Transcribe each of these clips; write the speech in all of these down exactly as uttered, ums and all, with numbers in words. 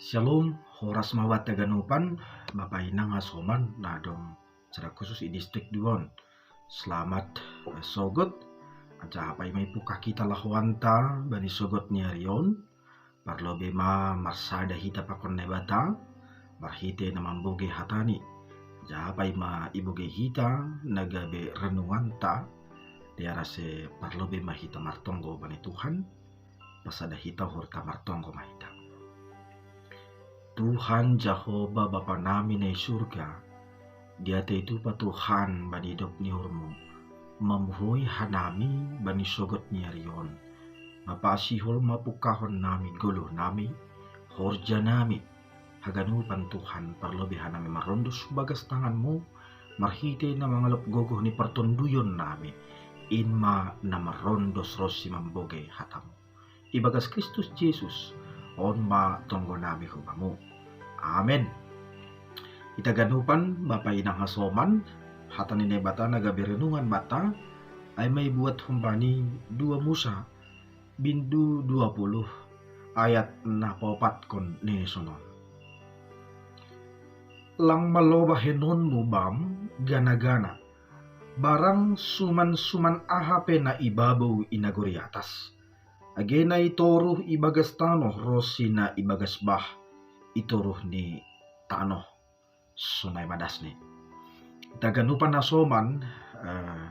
Shalom, horas ma banta haganupan, Bapa Inang hasoman na adong secara khusus i distrik dua on. Selamat eh, sogot. Anca hapai ma ipungka hita lahoanta bani sogot ni ari on. Parlobei ma marsada hita pakon Naibata marhite na mambogei hatani. Anca hapai ma ibogei hita na gabe renunganta. Dear ase parlobei ma hita martonggo bani Tuhan. Pasada hita uhurta, martonggo ma hita. Tuhan Jahowa Bapa nami na i surga, diatei tupa Tuhan bani idop ni uhurmu, mamuhoi hanami bani sogot ni ari on. Mapasihol ma pungkahon nami, goluh nami, horja nami. Haganupan Tuhan, parlobei hanami marrondos hu bagas tanganmu, marhite na mangalop gogoh ni partonduyon nami, in ma na marrondos ronsi mambogei hatamu. Ibagas Kristus Jesus, on ma tonggo nami hu bamu. Amen. Hita haganupan, Bapa Inang hasoman, hata ni Naibata na gabe renungan banta, ai ma ibuat humbani dua Musa, bindu dua puluh, ayat na paopatkon nini sonon. Lang malo bahenonmu bam gana-gana, barang suman-suman aha pe na i babou i nagori atas, age na i toruh i bagas tanoh ronsi na i bagas bah i toruh ni tanoh. Sonai ma dasni. Hita haganupan hasoman eh,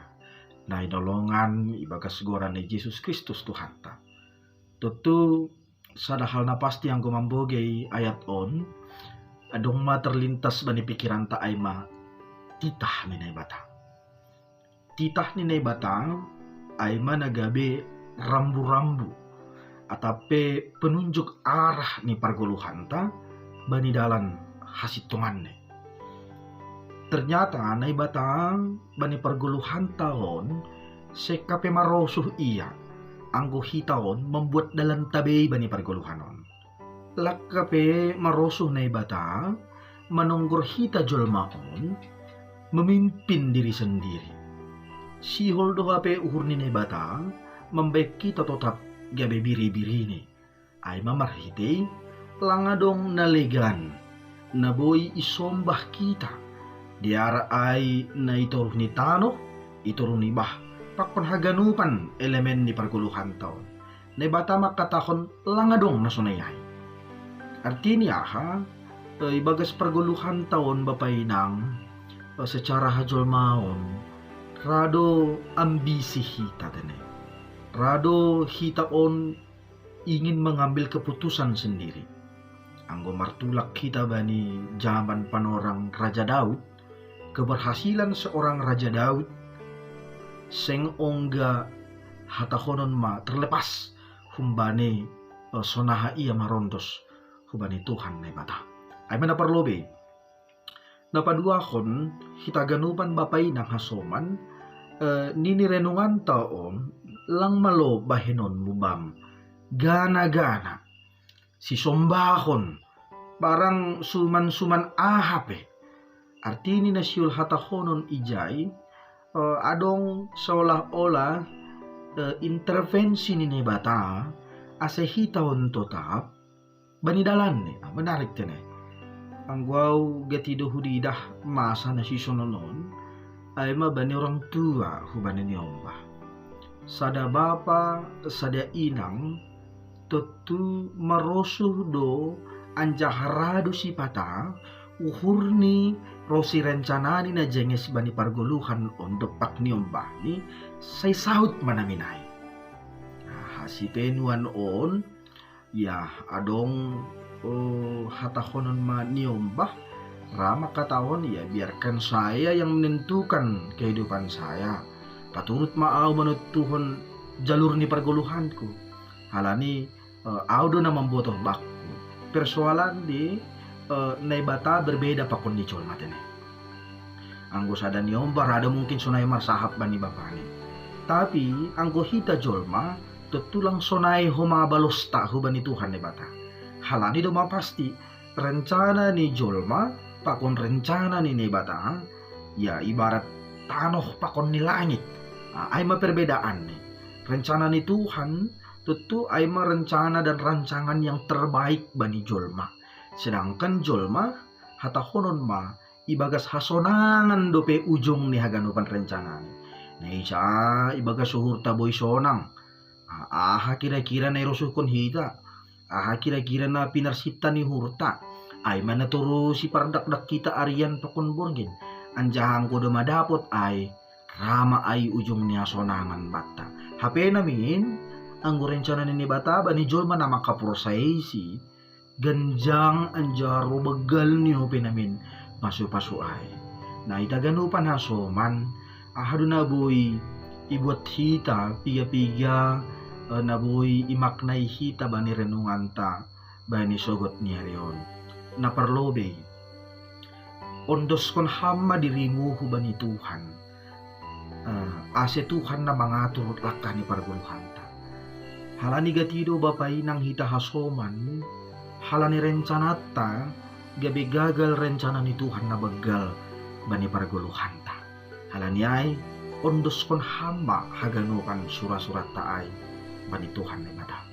na hinolongan ibagas goran ni Jesus Kristus Tuhanta. Tontu sada hal na pasti anggo mambogei ayat on, adong ma terlintas bani pikiranta, ai ma titah ni Naibata. Titah ni Naibata ai ma na gabe rambu-rambu atap pe penunjuk arah ni pargoluhanta bani dalan hasintonganni. Ternyata Naibata bani pargoluhanta on sengka pe marosuh Ia, anggo hita on mambuat dalanta bei bani pargoluhan on. Langka pe marosuh Naibata manonggor hita jolma on memimpin diri sendiri. Sihol do hape uhur ni Naibata mambahen hita totap gabe biri-birini. Ai ma marhitei lang adong na legan na boi isombah hita, dear ai na i toruh ni tanoh, i toruh ni bah, pakon haganupan elemen ni pargoluhanta on. Naibata mangkatahon lang adong na sonai ai. Artini aha? Eh, ibagas pargoluhanta on, Bapa Inang, eh, secara hajolmaon, ra do ambisi hita tene. Ra do hita on ingin mengambil keputusan sendiri. Anggo martulak hita bani zaman panorang Raja Daud, keberhasilan seorang Raja Daud seng ongga hatahonon ma terlepas humbani eh, sonaha ia marondos hubani Tuhan Naibata. Ai ma na parlobei. Na paduahon, hita haganupan Bapa Inang hasoman, eh, nini renunganta on, lang malo bahenonmu bam gana-gana, sisombahon, barang suman-suman aha pe. Artini na sihol hatahonon ijai, eh, adong seolah-olah eh, intervensi ni Naibata ase hita on totap bani dalanni. Ah, menarik tene. Anggo au gati do hudidah masa na sisonon on, ai ma bani orang tua hubani niombah. Sada bapa, sada inang, tontu marosuh do anjaha ra do sipata uhurni ronsi rencanani na jenges bani pargoluhan on dompak niombahni, sai saut ma naminai. Nah, hasipenuan on, ya, adong eh, hatahonon ma niombah, ra mangkatahon, ya, biarkan saya yang menentukan kehidupan saya. Paturut ma au manontuhon jalur ni pargoluhanku. Halani eh, au do na mambotoh bakku. Persoalan di eh, Naibata berbeda pakon ni jolma tene. Anggo sada niombah ra do mungkin sonai marsahap bani bapani. Tapi anggo hita jolma, tontu lang sonai homa balosta hubani Tuhan Naibata. Halani do ma pasti, rencana ni jolma pakon rencana ni Naibata, ya, ibarat tanoh pakon ni langit. Ah, ai ma perbedaanni. Rencana ni Tuhan tontu ai ma rencana dan rancangan yang terbaik bani jolma. Sedangkan jolma, hatahonon ma, ibagas hasonangan dope ujung ni haganupan rencanani. Na ija ibagas uhurta boi sonang, aha kira-kira na irosuhkon hita, aha kira-kira na pinarsinta ni uhurta, ai ma na toru sipardakdak hita arian pakon borngin, anjaha anggo do madapot ai, ra ma ai ujung ni hasonangan banta. Hape namin, anggo rencana ni Naibata bani jolma na mangkaporsayaisi, ganjang anjaha ro banggal ni hope namin pasu-pasu ai. Na ita ganupan hasoman, aha do na boi ibuat hita, piga-piga eh, na boi imaknai hita bani renunganta bani sogot ni ari on. Na parlobei, ondoskon ham ma dirimu hubani Tuhan. Eh, ase Tuhan na mangatur langkah ni pargoluhanta. Halani gati do bapa inang hita hasoman, halani rencananta, gabe gagal rencana ni Tuhan na banggal bani pargoluhanta. Halani ai, ondoskon ham ma haganupan sura-suranta ai bani Tuhan Naibata.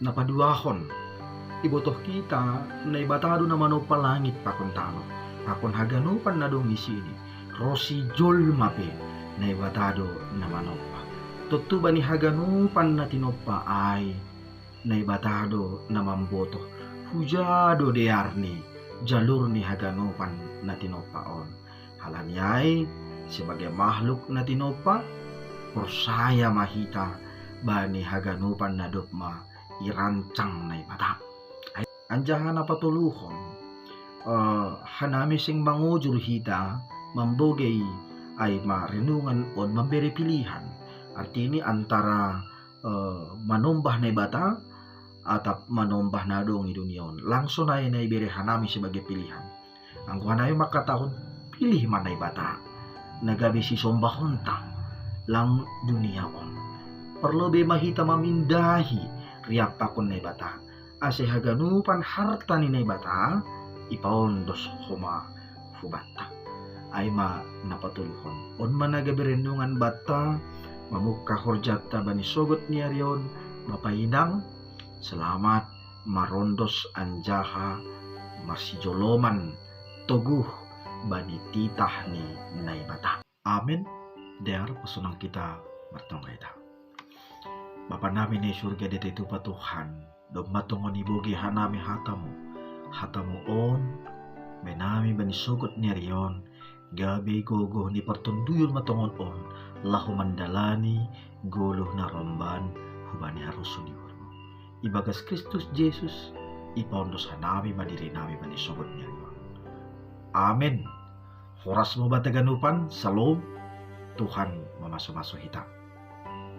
Na paduahon, ibotoh hita, Naibata do na manompa langit pakon tano, pakon haganupan na dong isini, ro si jolma pe, Naibata do na manompa. Tontu bani haganupan na tinompa ai, Naibata do na mambotoh, huja do dear ni, jalur ni haganupan na tinompa on. Halani ai, sebagai makhluk na tinompa, porsaya ma hita bani haganupan na dob ma irancang Naibata. Anjaha na patoluhon, eh, hanami seng mangojur hita mambogei ai ma renungan on mambere pilihan. Artini antara eh, manombah Naibata atap manombah na dong i dunia on. Langsung ai na ibere hanami sebagai pilihan. Anggo hanami mangkatahon, pilih ma Naibata na gabe sisombahonta lang dunia on. Parlobei ma hita mamindahi riap pakon Naibata, ase haganupan harta ni Naibata ipaondos homa hubanta. Ai ma na patoluhon. On ma na gabe renungan banta, mamungka horjanta bani sogot ni ari on, bapa inang, selamat marondos anjaha marsijoloman toguh bani titah ni Naibata. Amen. Dear, pasonang hita martonggo hita. Bapa nami na i surga, diatui tupa Tuhan, domma tongon ibogei hanami hatamu. Hatamu on, baen nami bani sogot ni ari on, gabe gogoh ni partonduyon ma tongon on, laho mandalani goluh na romban hubani harosuh ni uhurmu. Ibagas Kristus Jesus, ipaondos hanami ma diri nami bani sogot ni ari on. Amen. Horas ma banta haganupan, Shalom. Tuhan mamasu-masu hita.